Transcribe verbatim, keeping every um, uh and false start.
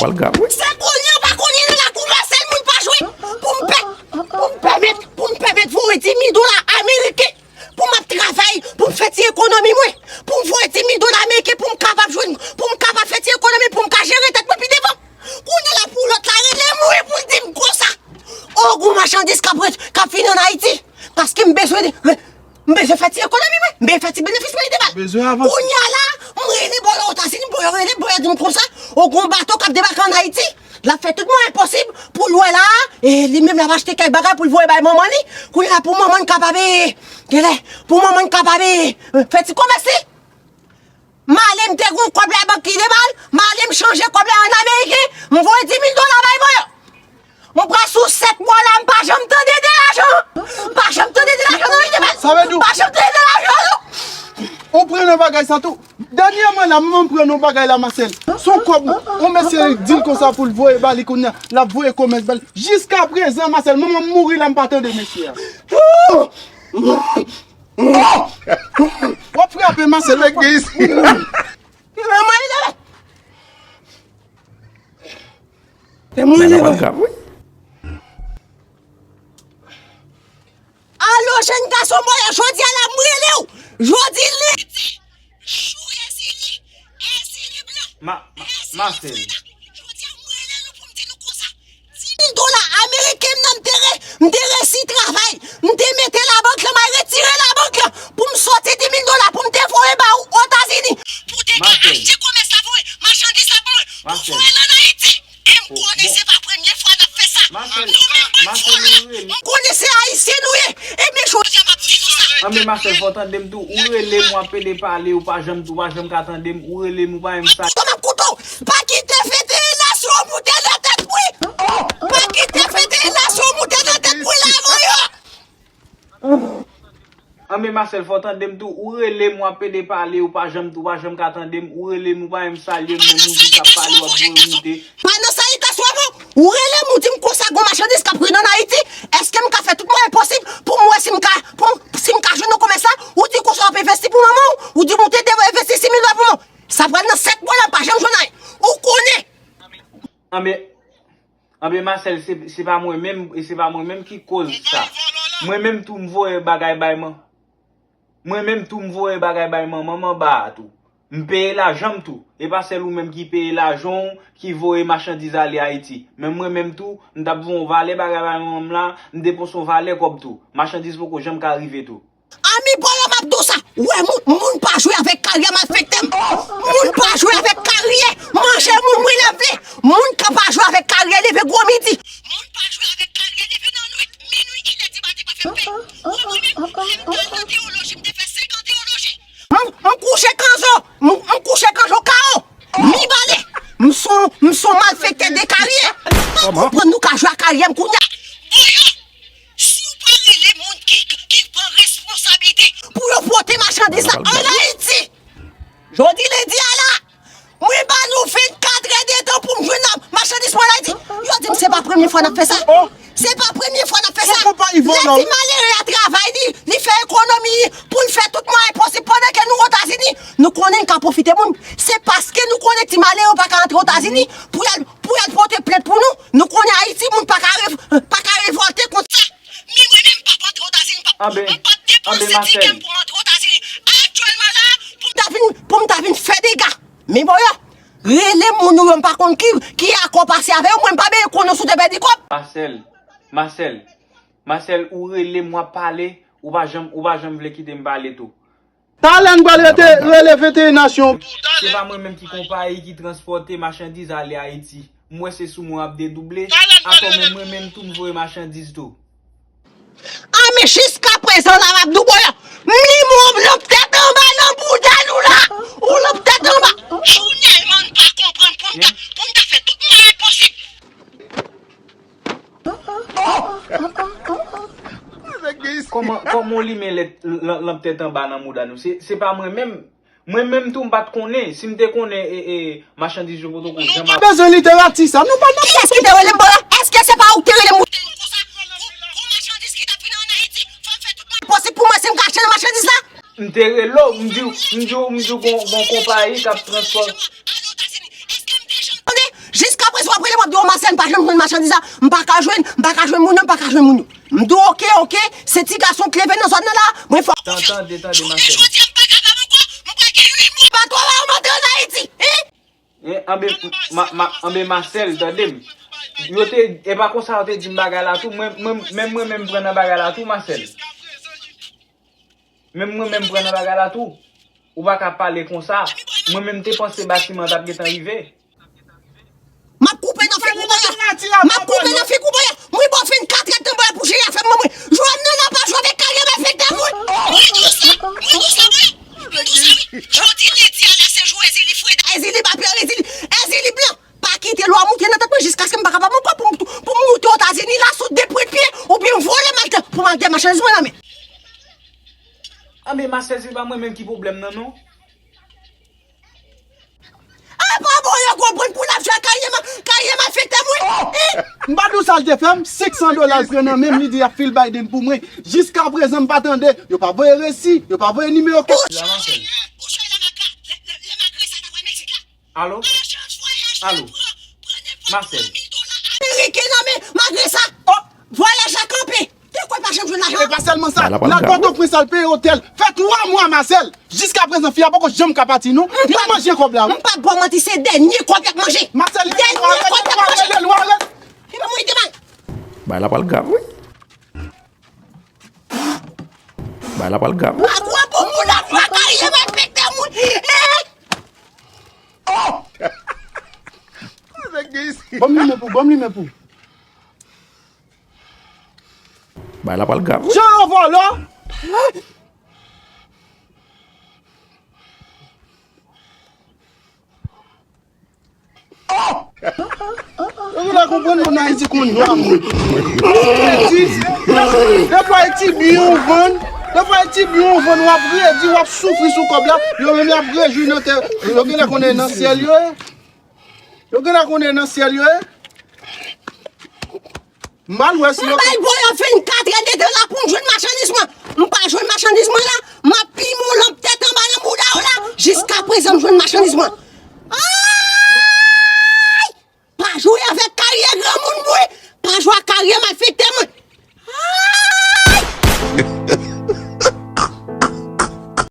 Pral grav, wi. Se konnen ou pa konnen nan lakou Masèl moun pa jwe. Pou m pè, pou m pèmèt, pou m pèmèt voye dis mil dola ameriken. Pou m ap travay, pou m fè ti ekonomi mwen. Pou m voye dis mil dola ameriken, pou m kapab jwenn, pou m kapab fè ti ekonomi, pou m ka jere tèt mwen pi devan. Kounye a la pou lòt la rele m wi pou l di m konsa. O gwo machandiz k ap ret, k ap vin ann Ayiti. Paske m bezwen, m bezwen fè ti ekonomi mwen. M bezwen fè ti benefis mwen li devan. Bezwen avanse. Kounye a la, m rele bò Etazini, bò yo rele, bò yo di m konsa. O gwo bato k ap debake ann Ayiti. L ap fè tout mwayen posib pou l wè la, e li menm l ap achte kèk bagay pou l voye bay manman li. Kounye a pou manman l kapab, e, genlè, pou manman l kapab, e, fè ti komès li. M ale m te gon kòb labank ki de bal, m ale m chanje kòb la an ameriken, m voye dis mil dola bay bò yo. M pral sou sèt mwa la, m pa janm tande de lajan. M pa janm tande de lajan nan ide bal. Sa vle di w. M pa janm tande de lajan non. Ou pran nan bagay sa tou. Dènyèman la, mwen pran nan bagay la, Masèl. Se yon kòb, yon mesye di l konsa pou l voye ba li kounye a, l ap voye komès ba li. Jiska prezan, Masèl, manman m mouri la, m pa tande mesye a. W ap frape, Masèl. Nèg gen isi. Manman li la. Se mwen li la. Alo, jèn gason mwen, jodi a la, m rele w. Jodi lendi, jou Èzili, Èzili blan, Ma, Ma, Èzili Masèl. Freda. Jodi a, m rele nou pou m di nou konsa. Dis mil dola ameriken m nan, m te re-, m te resi travay. M te mete labank lan, m al retire labank lan. Pou m soti dis mil dola, pou m te voye ba ou Etazini. Pou te ka Masèl. Achte komès la pou mwen, machandiz la pou mwen, pou Masèl. Voye l ann Ayiti. E m konnen se pa premye fwa n ap fè sa. Nou menm bann vòlè. M konnen se Ayisyen nou ye. Ebyen, jodi a m ap di nou sa. Anben, Masèl, fò w tande m tou. Ou rele m, w ap pede pale, ou pa janm, ou pa janm ka tande m. Ou rele m, ou pa menm sa. Kouto m ap kouto. Pa kite fete relasyon moute nan tèt wi. Pa kite fete relasyon moute nan tèt wi la, voyou. Anben, Masèl, fò w tande m tou. Ou rele m, w ap pede pale, ou pa janm, ou pa janm ka tande m. Ou rele m, ou pa menm salye m, menm ou jis ap pale, w ap voye moute. Pa nan salitasyon avan. Ou rele m, ou di m konsa gon machandiz k ap vin ann Ayiti. Èske m ka fè tout mwayen posib pou m wè si m ka, pou m, si m ka jwenn nan komès la? Ou di konsa w ap envesti pou manman w. Ou di m ou te devwe envesti sis mil dola pou manman w. Sa pral nan sèt mwa la, m pa janm jwenn anyen. Ou konnen. Anben, Anben, Masèl, se, se pa mwen menm, e se pa mwen menm ki koz sa. Mwen menm tou m voye bagay bay man-, mwen menm tou m voye bagay bay manman m anba a tou. M peye lajan m tou. E pa sèl ou menm ki peye lajan w, ki voye machandiz ale Ayiti. Men mwen menm tou, m t ap voye yon valè bagay bay manman m la, m depanse yon valè kòb tou. Machandiz poko janm ka rive tou. Ami bòlò m ap di w sa. Ou wè moun, moun pa jwe avèk karyè malfektè m. Moun pa jwe avèk karyè manje moun mwen lè m vle. Moun ka pa jwe avèk karyè leve gwo midi. Moun pa jwe avèk karyè leve nan nwit, minwi, inè di maten pa fè m pè. Ou wè mwen menm, lè m t al nan teyoloji, m te fè senk an teyoloji. M, m kouche kanzo, m, m kouche kanzo kawo. Mi bale. M son, m son malfektè de karyè. M konprann nou ka jwe ak karyè m kounye a. Bòlò. Si w pa rele moun ki, ki pran responsablite pou yo pote machandiz la ann Ayiti, jodi lendi a la, mwen ba nou vennkat è de tan pou m jwenn machandiz mwen ann Ayiti. Yo di m se pa premye fwa n ap fè sa. Se pa premye fwa n ap fè sa. Lè ti malere a travay, li, li fè ekonomi pou l fè tout mwayen posib pandan ke nou Etazini, nou konnen n ka pwofite moun. Se paske nou konnen ti malere yo pa ka antre Etazini pou y al, pou y al pote plent pou nou. Nou konnen Ayiti, moun pa ka rev-, pa ka revòlte kont sa. Men mwen menm, m p ap antre Etazini, m p ap, m p ap depanse ti kè m pou m antre Etazini. Aktyèlman la, pou m ta vin, pou m ta vin fè dega. Men bòlò, rele moun ou yo, m pa konn ki, ki akò pase avè yo, mwen m pa bezwen konnen si w te pèdi kòb. Masèl, Masèl, Masèl, ou rele m, w ap pale, ou pa janm, ou pa janm vle kite m pale tou. Talè n pral rete, rele venteyen nasyon. Se pa mwen menm ki konpayi ki transpòte machandiz ale Ayiti. M wè se sou mwen w ap dedouble. Atò men mwen menm tou m voye machandiz tou. A men jiska prezan la m ap di w bòlò. Ni mwen w lanp tèt anba nan bouda nou la. Ou lanp tèt anba. Jounèlman n pa konprann pou n ta, pou n ta fè tout mwayen posib. Kòman, kòman w limen lèt, lanp tèt anba nan mouda nou? Se, se pa mwen menm. Mwen menm tou, m pa t konnen. Si m te konnen, e, e, machandiz yo potoko janm ap. Nou pa bezwen literati sa. Nou pa nan. Kiyès ki te rele m bòlò? Èske se pa ou ki te rele m? Posib pou mwen si m ka achte nan machandiz la? M te rele w, m di w, m di w, m di w gon, gon konpayi k ap transpòte. Tande, jiska Sè m pa janm jwenn machandiz la, m pa ka jwenn, m pa ka jwenn moun nan, m pa ka jwenn moun yo. M di w, oke, oke, se ti gason k leve nan zòn nan la, mwen fè w konfyans. Tande, tande, Marcel. Jounen jodi a, m pa kapab ankò, m pral gen uit mwa. Patwon la, m antre ann Ayiti, hein? Eh, anben, ma, ma, anben Marcel, tande m. Yo te, e pa konsa yo te di m bagay la tou, mwen, mwen, menm mwen menm pran nan bagay la tou, Marcel. Menm mwen menm pran nan bagay la tou. Ou pa ka pale konsa. Mwen menm te panse batiman t ap gentan rive. M ap koupe nan figi w, Boya. M ap koupe nan figi w, Boya. Mwen ba w vennkat èdtan, Boya, pou jere afè m, mwen. Jwenn nan pa jwe avèk kalye malfektè moun. Mwen di w sa, mwen di w sa, mwen. Mwen di w sa, wi. Jodi lendi a la, se jou Ezili Freda. Ezili pa pè, Ezili, Ezili blan. Pa kite lwa moute nan tèt mwen jiskaske m pa kapab ankò pou m, pou m moute Etazini la sou de pwen pye oubyen vole m al te, pou m al te machandiz mwen nan men. Anben Marcel, se pa mwen menm ki pwoblèm nan, non. Apa bon yo konprann pou n ap jwe ak kalye ma-, kalye malfektè mwen? Hein? M pa di w sa l te fè m, senk san dola l pran nan men m, li di y ap fil Biden pou mwen. Jiskaprezan m pa tande, yo pa voye resi, yo pa voye nimewo kèt. Ou chwazi la maka, lè, lè, lè malgre sa ta pral Meksik la. Alo? Alo? Marcel? Ameriken nan men, malgre sa, oh, vwayaj la kanpe. Te kwè pa janm jwenn lajan. E pa sèlman sa, l al Pòtoprens al peye otèl. Fè twa mwa, Marcel. Jiskaprezan, fi a poko janm ka pati, non. Li ap manje kòb la, wi. M p ap ba w manti, se dènye kòb y ap manje. Marcel, dènye kòb y ap manje. Li pa mwen te mal. Bagay la pral grav, wi. Bagay la pral grav, wi. Patwon pou moun ap fè kalye malfektè moun. Eh! Ban m limen pou, ban m limen pou. Bagay la pral grav, wi. Jan yo vòlò. Yo genlè konprann moun Ayiti konn nwa moun. Defwa e ti byen ou vann, defwa e ti byen ou vann, w ap redi, w ap soufri sou kòb la, yo menm y ap rejwi nan tè, yo genlè konnen nan syèl yo ye. Yo genlè konnen nan syèl yo ye. M al wè si yo. M bay Boya vennkat èdtan la pou m jwenn machandiz mwen. M pa jwenn machandiz mwen la, m ap pimen w lanp tèt anba nan bouda w la. Jiskaprezan m jwenn machandiz mwen.